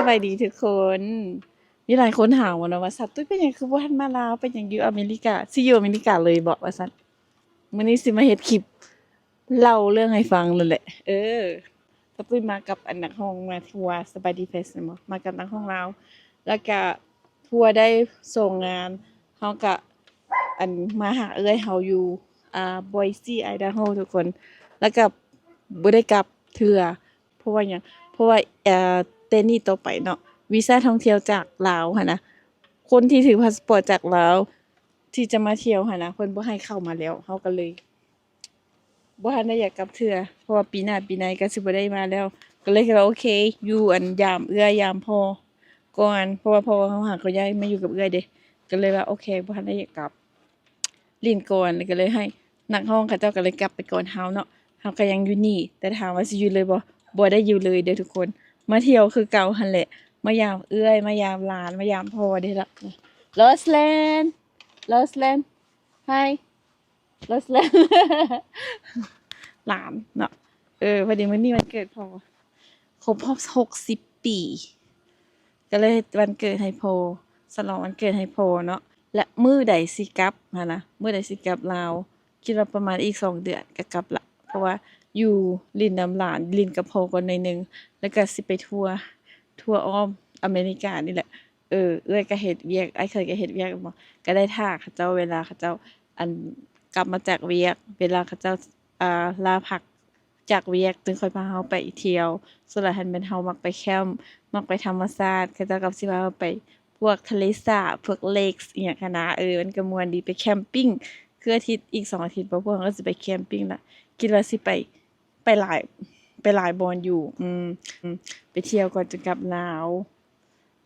ບາຍດີທຸກຄົນ. ມີຫຼາຍຄົນຖາມວ່າເນາະວ່າ ສາວຕຸ້ຍເປັນຫຍັງຄືບໍ່ທັນມາລາວ ເປັນຫຍັງຢູ່ອາເມລິກາ ຊິຢູ່ອາເມລິກາເລີຍບໍວ່າຊັ້ນ. ມື້ນີ້ຊິມາເຮັດຄລິບເລົ່າເລື່ອງໃຫ້ຟັງນັ້ນແຫຼະ. ເອີ ສາວຕຸ້ຍມາກັບອັນນັກຮ້ອງມາທົວສະບາຍດີເຟສແມ່ນບໍ່ ມາກັບນັກຮ້ອງລາວ ແລ້ວກະທົວໄດ້ສອງງານ ເຮົາກະ ອັນ ມາຫາເອື້ອຍເຮົາຢູ່ ອ່າ ບອຍຊີ ໄອດາໂຮ ທຸກຄົນ ແລ້ວກະບໍ່ໄດ້ກັບເທື່ອ. ເພາະວ່າຫຍັງ? ເພາະວ່າ ເອີ ແຕ່ນີ້ຕໍ່ໄປເນາະ ວີຊາທ່ອງທ່ຽວຈາກລາວຫັ້ນນະ ຄົນທີ່ຖືພາສປອດຈາກລາວທີ່ຈະມາທ່ຽວຫັ້ນນະ ເພິ່ນບໍ່ໃຫ້ເຂົ້າມາແລ້ວ ເຮົາກໍເລີຍບໍ່ທັນໄດ້ຢາກກັບເທື່ອ ເພາະວ່າປີໜ້າປີໃນກໍຊິບໍ່ໄດ້ມາແລ້ວ ກໍເລີຍຄິດວ່າ ໂອເຄ ຢູ່ອັນ ຢາມເອື້ອຍຢາມພໍ່ກ່ອນ ເພາະວ່າພໍ່ເຮົາຫາກໍຍ້າຍມາຢູ່ກັບເອື້ອຍເດ້ ກໍເລີຍວ່າ ໂອເຄ ບໍ່ທັນໄດ້ຢາກກັບ. ຫຼິ້ນກ່ອນ ແລ້ວກໍເລີຍໃຫ້ນັກຮ້ອງເຂົາເຈົ້າກໍເລີຍກັບໄປກ່ອນເຮົາເນາະ ເຮົາກໍຍັງຢູ່ນີ້ ແຕ່ຖາມວ່າຊິຢູ່ເລີຍບໍ່? ບໍ່ໄດ້ຢູ່ເລີຍເດີ້ທຸກຄົນ ມາທ່ຽວຄືເກົ່າຫັ້ນແຫຼະ ມາຢາມເອື້ອຍ ມາຢາມຫຼານ ມາຢາມພໍ່ເດ້ລະ. ໂຣສແລນ ໂຣສແລນ Hi ໂຣສແລນ ຫຼານເນາະ ເອີ ພໍດີມື້ນີ້ວັນເກີດພໍ່ ຄົບຮອບຫົກສິບປີ ກໍເລີຍເຮັດວັນເກີດໃຫ້ພໍ່ ສະຫຼອງວັນເກີດໃຫ້ພໍ່ເນາະ ແລະ ມື້ໃດຊິກັບຫັ້ນນະ ມື້ໃດຊິກັບລາວ ຄິດວ່າປະມານອີກສອງເດືອນກໍກັບລະ ເພາະວ່າຢູ່ຫຼິ້ນນຳຫຼານ ຫຼິ້ນກັບພໍ່ກ່ອນໜ້ອຍໜຶ່ງ ແລ້ວກໍຊິໄປທົວ ທົວອ້ອມອາເມລິການີ້ແຫຼະ. ເອີ ເອື້ອຍກໍເຮັດວຽກ ອ້າຍເຂີຍກໍເຮັດວຽກແມ່ນບໍ່ ກໍໄດ້ຖ້າເຂົາເຈົ້າ ເວລາເຂົາເຈົ້າ ອັນ ກັບມາຈາກວຽກ ເວລາເຂົາເຈົ້າ ອ່າ ລາພັກ ຈາກວຽກຈຶ່ງຄ່ອຍພາເຮົາໄປທ່ຽວ. ສ່ວນຫຼາຍຫັ້ນແມ່ນເຮົາມັກໄປແຄມ ມັກໄປທຳມະຊາດ ເຂົາເຈົ້າກໍຊິພາເຮົາໄປພວກທະເລສາບ ພວກ lakes ອີ່ຫຍັງຫັ້ນນະ. ເອີ ມັນກໍມ່ວນດີ ໄປແຄມປິງ ຄືອາທິດ ອີກສອງອາທິດບໍ່ ພວກເຮົາກໍຊິໄປແຄມປິງລະ. ຄິດວ່າຊິໄປ ໄປຫຼາຍ ໄປຫຼາຍບ່ອນຢູ່ ອືມ ໄປທ່ຽວກ່ອນຈະກັບລາວ.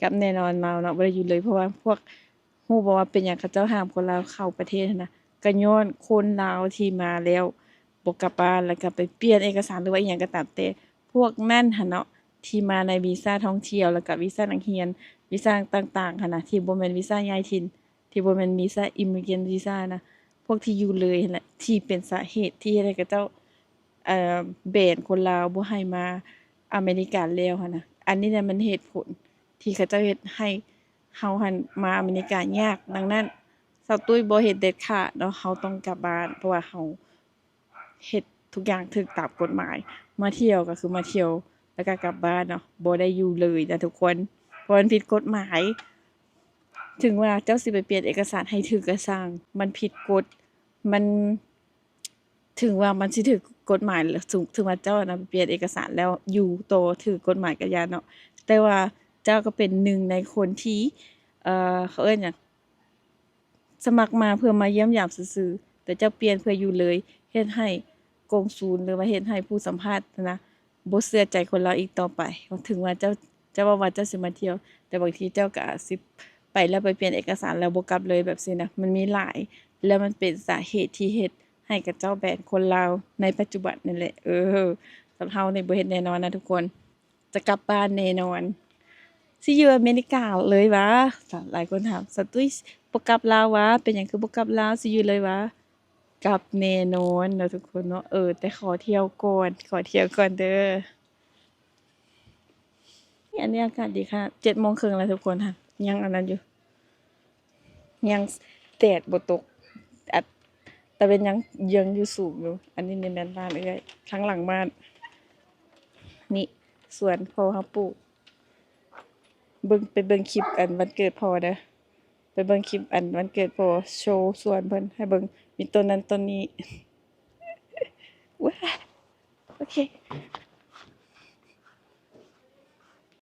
ກັບແນ່ນອນລາວເນາະ ບໍ່ໄດ້ຢູ່ເລີຍ ເພາະວ່າພວກ ຮູ້ບໍ່ວ່າເປັນຫຍັງເຂົາເຈົ້າຫ້າມຄົນລາວເຂົ້າປະເທດຫັ້ນນະ? ກໍຍ້ອນຄົນລາວທີ່ມາແລ້ວບໍ່ກັບບ້ານ ແລ້ວກໍໄປປ່ຽນເອກະສານ ຫຼືວ່າອີ່ຫຍັງກໍຕາມແຕ່ ພວກນັ້ນຫັ້ນເນາະ ທີ່ມາໃນວີຊາທ່ອງທ່ຽວ ແລ້ວກໍວີຊານັກຮຽນ ວີຊາຕ່າງໆຫັ້ນນະ ທີ່ບໍ່ແມ່ນວີຊາຍ້າຍຖິ່ນ ທີ່ບໍ່ແມ່ນວີຊາ immigrant visa ນະ ພວກທີ່ຢູ່ເລີຍຫັ້ນແຫຼະ ທີ່ເປັນສາເຫດທີ່ເຮັດໃຫ້ເຂົາເຈົ້າ ເອີ ແບນຄົນລາວບໍ່ໃຫ້ມາອາເມລິກາແລ້ວຫັ້ນນະ. ອັນນີ້ແຫຼະແມ່ນເຫດຜົນທີ່ເຂົາເຈົ້າເຮັດໃຫ້ເຮົາຫັ້ນມາອາເມລິກາຍາກ. ດັ່ງນັ້ນ ສາວຕຸ້ຍບໍ່ເຮັດເດັດຂາດເນາະ ເຮົາຕ້ອງກັບບ້ານ ເພາະວ່າເຮົາເຮັດທຸກຢ່າງຖືກຕາມກົດໝາຍ. ມາທ່ຽວກໍຄືມາທ່ຽວ ແລ້ວກໍກັບບ້ານເນາະ ບໍ່ໄດ້ຢູ່ເລີຍນະທຸກຄົນ ເພາະມັນຜິດກົດໝາຍ. ເຖິງວ່າເຈົ້າຊິໄປປ່ຽນເອກະສານໃຫ້ຖືກກໍຊ່າງ ມັນຜິດກົດ ມັນ ເຖິງວ່າມັນຊິຖືກກົດໝາຍ ເຖິງວ່າເຈົ້ານະໄປປ່ຽນເອກະສານແລ້ວຢູ່ຕໍ່ຖືກກົດໝາຍກໍຢ່າເນາະ ແຕ່ວ່າເຈົ້າກໍເປັນໜຶ່ງໃນຄົນທີ່ ເອີ ເຂົາເອີ້ນຫຍັງ ສະໝັກມາເພື່ອມາຢ້ຽມຢາມຊື່ໆ ແຕ່ເຈົ້າປ່ຽນເພື່ອຢູ່ເລີຍ ເຮັດໃຫ້ກົງສູນ ຫຼືວ່າເຮັດໃຫ້ຜູ້ສຳພາດຫັ້ນນະ ບໍ່ເຊື່ອໃຈຄົນລາວອີກຕໍ່ໄປ. ເຖິງວ່າເຈົ້າ ເຈົ້າເວົ້າວ່າເຈົ້າຊິມາທ່ຽວ ແຕ່ບາງທີເຈົ້າກໍອາດຊິໄປແລ້ວໄປປ່ຽນເອກະສານແລ້ວບໍ່ກັບເລີຍແບບຊີ້ນະ. ມັນມີຫຼາຍ ແລ້ວມັນເປັນສາເຫດທີ່ເຮັດໃຫ້ເຂົາເຈົ້າແບນຄົນລາວໃນປັດຈຸບັນນີ້ແຫຼະ. ເອີ ສຳເຮົານີ້ບໍ່ເຮັດແນ່ນອນນະທຸກຄົນ ຈະກັບບ້ານແນ່ນອນ. ຊິຢູ່ອາເມລິກາເລີຍຫວາ? ຫຼາຍຄົນຖາມ ສາວຕຸ້ຍບໍ່ກັບລາວຫວາ? ເປັນຫຍັງຄືບໍ່ກັບລາວ? ຊິຢູ່ເລີຍຫວາ? ກັບແນ່ນອນເນາະທຸກຄົນເນາະ. ເອີ ແຕ່ຂໍທ່ຽວກ່ອນ ຂໍທ່ຽວກ່ອນເດີ້. ອັນນີ້ອາກາດດີຂະໜາດ ເຈັດໂມງເຄິ່ງແລ້ວທຸກຄົນ ຍັງອັນນັ້ນຢູ່ ຍັງແດດບໍ່ຕົກ ອັດ ຕາເວັນຍັງ ຍັງຢູ່ສູງຢູ່. ອັນນີ້ນີ້ແມ່ນບ້ານເອື້ອຍ ທາງຫຼັງບ້ານ ນີ້ສວນພໍ່ເຮົາປູກ. ເບິ່ງ ໄປເບິ່ງຄລິບອັນວັນເກີດພໍ່ເດີ້. ໄປເບິ່ງຄລິບອັນວັນເກີດພໍ່ ໂຊສວນເພິ່ນໃຫ້ເບິ່ງ ມີຕົ້ນນັ້ນຕົ້ນນີ້. ວ້າ ໂອເຄ